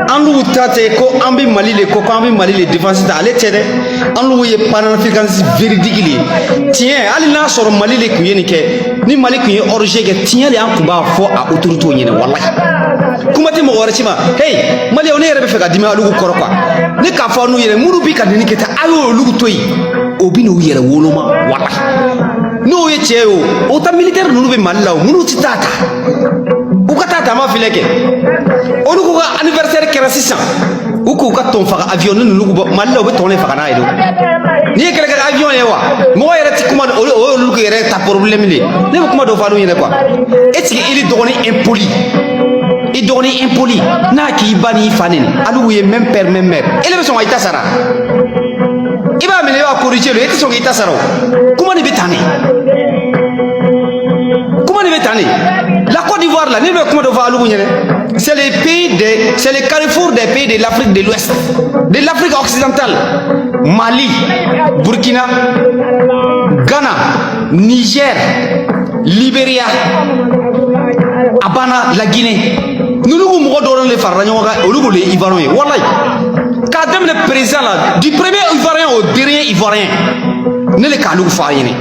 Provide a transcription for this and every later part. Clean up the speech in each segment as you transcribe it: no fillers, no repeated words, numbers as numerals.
An n'u ta tɛ ko an bɛ Mali le kɔ, ko an bɛ Mali le défense ta, ale tɛ dɛ. An n'u ye panafricanisme véridique le ye. Tiɲɛ, hali n'a sɔrɔ Mali le tun ye nin kɛ, ni Mali tun ye hors-jeu kɛ, tiɲɛ de, an tun b'a fɔ a autorités ɲɛna. Walahi, kuma tɛ mɔgɔ wɛrɛ ci ma. Hey, Maliyɛnw, ne yɛrɛ bɛ fɛ ka dimi alugu kɔrɔ quoi. Ne k'a fɔ aw n'u yɛrɛ minnu bi ka nin kɛ tan, a y'olu to yen, o bɛ n'u yɛrɛ woloma. Walahi, n'o ye tiɲɛ ye, o ta militaire ninnu bɛ Mali la, o minnu tɛ taa ta, u ka taa taama filɛ kɛ. Olu k'u ka anniversaire kɛra sisan, u k'u ka tɔn faga avion ni ninnu bɔ Mali la, u bɛ tɔn de faga n'a ye. Don n'i ye kɛlɛkɛ avion ye wa, mɔgɔ yɛrɛ ti kuma, o y'olu yɛrɛ ta problème de ye. Ne bɛ kuma dɔ fɔ aw ɲɛna quoi. Est ce que i dɔgɔnin impoli, i dɔgɔnin impoli n'a k'i ba n'i fa neni, hali ye même père même mère, ele bɛ sɔn ka i ta sara? I b'a minɛ, i b'a corriger lo, e tɛ sɔn k'i ta sara. O kuma nin bɛ tan de, kuma nin bɛ tan de. La Côte d'Ivoire la, ne bɛ kuma dɔ fɔ alugu ɲɛnɛ, c'est le carrefour des pays de l'Afrique de l'Ouest, de l'Afrique occidentale: Mali, Burkina, Ghana, Niger, Libéria, a banna, la Guinée. Ninnu ko mɔgɔ dɔrɔn de farala ɲɔgɔn kan, olu ko le Ivoirien ye. Walayi, k'a daminɛ président la, du premier Ivoirien au dernier Ivoirien, ne le k'ale fɔ a ɲɛnɛ,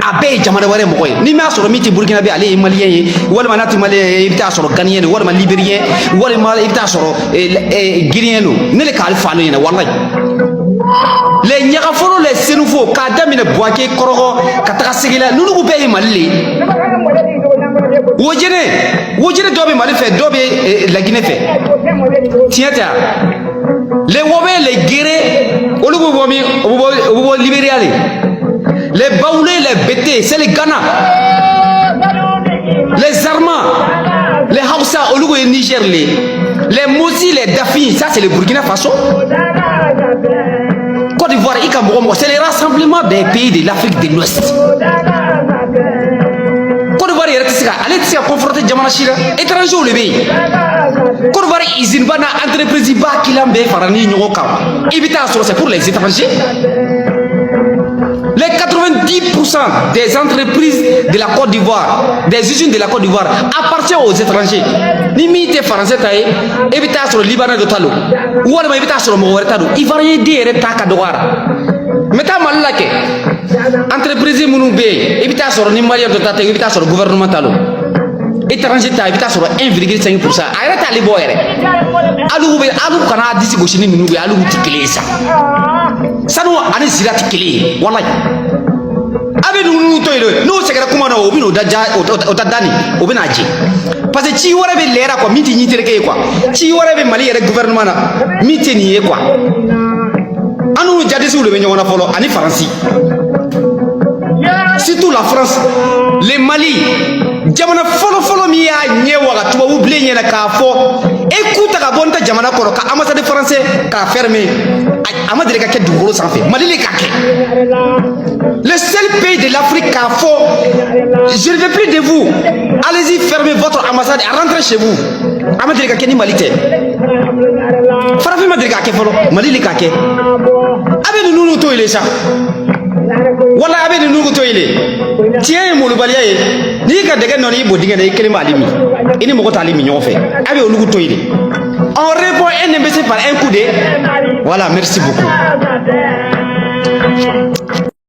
a bɛɛ ye jamana wɛrɛ mɔgɔ ye. N'i m'a sɔrɔ min tɛ Burukina bɛ, ale ye Malien ye, walima n'a tɛ Malien ye, i bɛ taa sɔrɔ Ghanéen don, walima Libérien, walima i bɛ taa sɔrɔ Guinéen don. Ne le k'ale fɔ ale ɲɛna. Walayi, les Ɲagafolo, les Senufo, k'a daminɛ Buwake, Kɔrɔgɔ, ka taga Segela, ninnu bɛɛ ye Mali le ye. Wojene, Wojene dɔw bɛ Mali fɛ, dɔw bɛ Laginɛ fɛ. Tiɲɛ tɛ wa? Les Wɔbɛ, les Guéré, olu bɛ bɔ min? O bɛ bɔ Libéria de. Les Baoulé, les Bété, c'est le Ghana. Les Zarma, les Hausa, olu ye Niger le. Les Mossi, les Dafin, ça c'est le Burkina Faso. Côte d'Ivoire, i ka mɔgɔ mɔgɔ, c'est le rassemblement des pays de l'Afrique de l'Ouest. Côte d'Ivoire yɛrɛ tɛ se ka, ale tɛ se ka confronter jamana si la, étrangers de bɛ yen. Côte d'Ivoire usine ba n'a entreprise ba kilan bɛɛ fara ni ɲɔgɔn kan, i bɛ taa sɔrɔ c'est pour les étrangers. Les 90% des entreprises de la Côte d'Ivoire, des usines de la Côte d'Ivoire appartiennent aux étrangers. Ni min tɛ français ta ye, i bɛ taa sɔrɔ libanais dɔ ta don, walima i bɛ taa sɔrɔ mɔgɔ wɛrɛ ta don. Ivoirien den yɛrɛ ta ka dɔgɔ a la. N bɛ taa Mali la kɛ, entreprise minnu bɛ yen, i bɛ taa sɔrɔ ni Malien dɔ ta tɛ, i bɛ taa sɔrɔ gouvernement ta don. Étranger ta, i bɛ taa sɔrɔ 1,5%, a yɛrɛ t'ale bɔ yɛrɛ. Hali bɛ hali kana disi gosi ni ninnu ye, hali tɛ kelen ye sa. Sanu ani zira tɛ kelen ye. Walayi, a bɛ ninnu to yen dɛ, n'o sɛgɛrɛ kuma na, o bɛ n'o da ja, o ta da nin, o bɛ n'a jɛ, parce que ci wɛrɛ bɛ lɛra quoi, min tɛ ɲi tereke ye quoi. Ci wɛrɛ bɛ Mali yɛrɛ gouvernement na min tɛ nin ye quoi. An n'u jadisiw de bɛ ɲɔgɔn na fɔlɔ, ani Faransi, surtout la France. Le Mali, jamana fɔlɔ-fɔlɔ min y'a ɲɛ waga tubabu bilen ɲɛna k'a fɔ e k'u ta ka bɔ n ta jamana kɔrɔ, ka ambassade français k'a fermer, a ma deli ka kɛ dugukolo sanfɛ, Mali le k'a kɛ. Le seul pays de l'Afrique k'a fɔ: «Je ne veux plus de vous, allez-y, fermez votre ambassade et rentrez chez vous.» A ma deli ka kɛ ni Mali tɛ. Farafin ma deli k'a kɛ fɔlɔ, Mali le k'a kɛ. A bɛ ninnu to yen le sa. Wala a bɛ ninnu to yen le. Tiɲɛ ye molobaliya ye. N'i ka dɛgɛ nɔɔni, i bɔ dingɛ na, i kelen b'ale min, i ni mɔgɔ t'ale min ɲɔgɔn fɛ. A bɛ olu to yen de. On répond un imbécile par un coup de voilà. Merci beaucoup.